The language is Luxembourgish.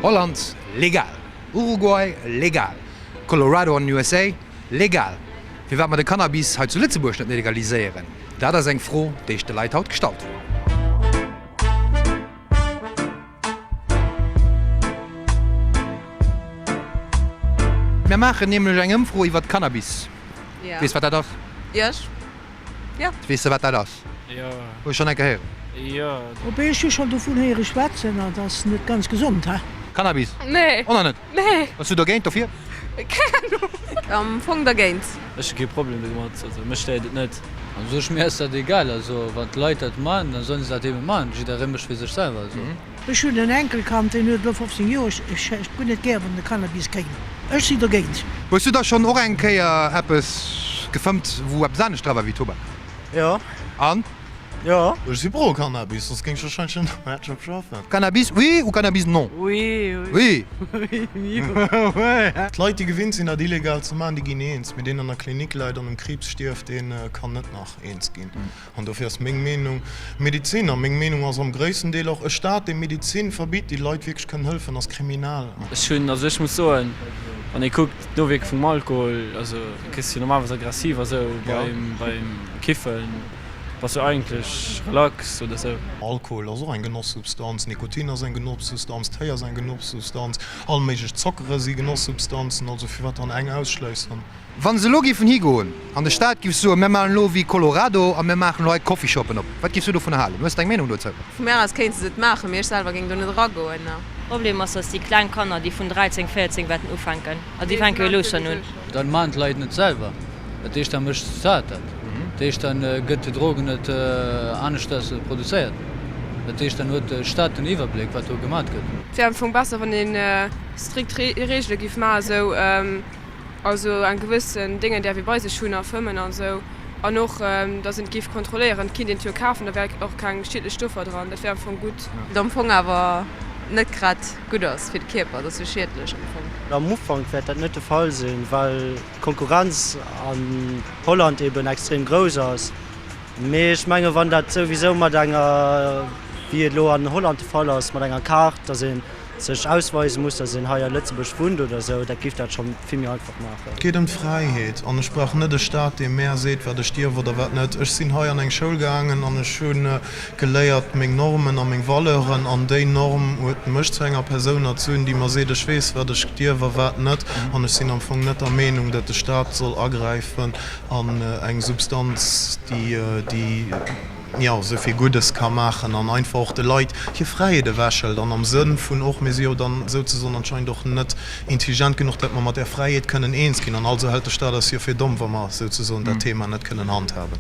Holland, legal. Uruguay, legal. Colorado an den USA, legal. Firwat mer de Cannabis hei zu Lëtzebuerg net legaliséieren, dat ass eng Fro, déi ech de Leit haut gestallt hunn. Mir maachen nämlech eng Ëmfro iwwert Cannabis. Weess wat dat ass? Jo, ech, jo. Weess de wat dat ass? Jo. Hues schonn eng Kéier héieren? Jo. Op ech hu schonn dovun héiere schwätzen, an ass net ganz gesond, he? Cannabis? Nee. Och nach net? Nee. Bass du dergéint, dofir? Keng Ahnung. Am Fong dergéint. Ech hu kee Problem domat, also mech stéiert et net. An sech mir ass dat egal, also wann d'Leit dat man, dann sollen se dat eben man, jidderee mécht fir sech selwer also. Ech hunn en Enkelkand, deen huet elo 15 Joer, ech hätt guer net gär wann de Cannabis kéim, ech sinn dergéint. Hues du da schonn och eng Kéier eppes gefëmmt wou eppes anescht dra war wéi Tubak? Jo. An? Jo. Ech si pro Cannabis, soss géing ech wahrscheinlech net am Headshop schaffen. Cannabis oui ou Cannabis non? Oui, oui. Oui. D'Leit déi gewinnt sinn dat illegal ze maachen, déi ginn eens, mee deen an der Klinik läit an um Kriibs stierft, dee kann net nach eens ginn. An dofir ass meng Meenung, Medizin, a meng Meenung ass am gréissten Deel och, e Staat dee Medizin verbitt, déi Leit wierklech kënnen hëllefen, ass kriminal. Ech hunn, also ech muss soen, wann ee kuckt d'Nowierke vum Alkohol, also kriss du normalerweis aggressiv a sou, beim beim Kiffen bass du eigentlech relax oder sou. Alkohol ass och eng Genossubstanz, Nikotin ass eng Genossubstanz, Téi ass eng Genossubstanz, all méiglech Zockere si Genossubstanzen, also firwat dann eng ausschléissen? Wa se elo géifen higoen an de Staat géif soen, mir maachen elo wéi Colorado a mir maachen elo hei Coffeeshoppen op, wat géifs du dovunner halen? Hues de eng Meenung dozou? Vu mär aus kéinte se et maachen, mee ech selwer géing do net eragoen. Problem ass, dass déi kleng Kanner, déi vun 13, 14 wäerten ufänken, a déi fänke jo elo schonn un. Dat maachen d'Leit net selwer. Dat heescht, da mécht de Staat dat. Dat heescht, da gëtt de Drogen net aneschters produzéiert. Dat heescht, dann huet de Staat den Iwwerbléck, wat do gemat gëtt. Et wär am Fong besser, wann ee strikt Reegele giff maachen, esou Also eng gewëssen Déngen däerf ee bei sech hunn a fëmmen an esou. An och datt een et géif kontrolléieren. Et kinnt een et jo kafen, da wär och keng schiedlech Stoffer dran. Dat wär am Fong gutt. Et am Fong awer net grad gutt ass fir de Kierper, et ass jo schiedlech am Fong. Am Ufank wäert dat net de Fall sinn, well d'Konkurrenz an Holland eben extrem grouss ass. Mee ech menge wann dat souwisou mat enger, wéi et elo an Holland de Fall ass, mat enger Kaart, datt ee sech ausweise muss, datt een hei a Lëtzebuerg wunnt oder esou, dat géif dat scho vill méi einfach maachen. Et geet ëm d'Fräiheet an ech brauch net e Staat, dee mär seet, wat ech dierf oder wat net. Ech sinn hei an eng Schoul gaangen an ech hu geléiert meng Normen a meng Valeuren an déi Norm huet mech zu enger Persoun erzunn, déi mer seet, ech weess, wat ech dierf a wat net. An ech sinn am Fong net der Meenung, datt de Staat soll agräifen an eng Substanz, déi, jo, esou vill Guddes ka maachen an einfach och de Leit hir Fräiheet ewechhëlt an am Sënn vun och, mir si jo dann souzesoen anscheinend och net intelligent genuch, datt mer mat där Fräiheet kënnen eens ginn an also hält de Staat eis jo fir domm, wa mer souzesoen dat Thema net kënnen handhaben.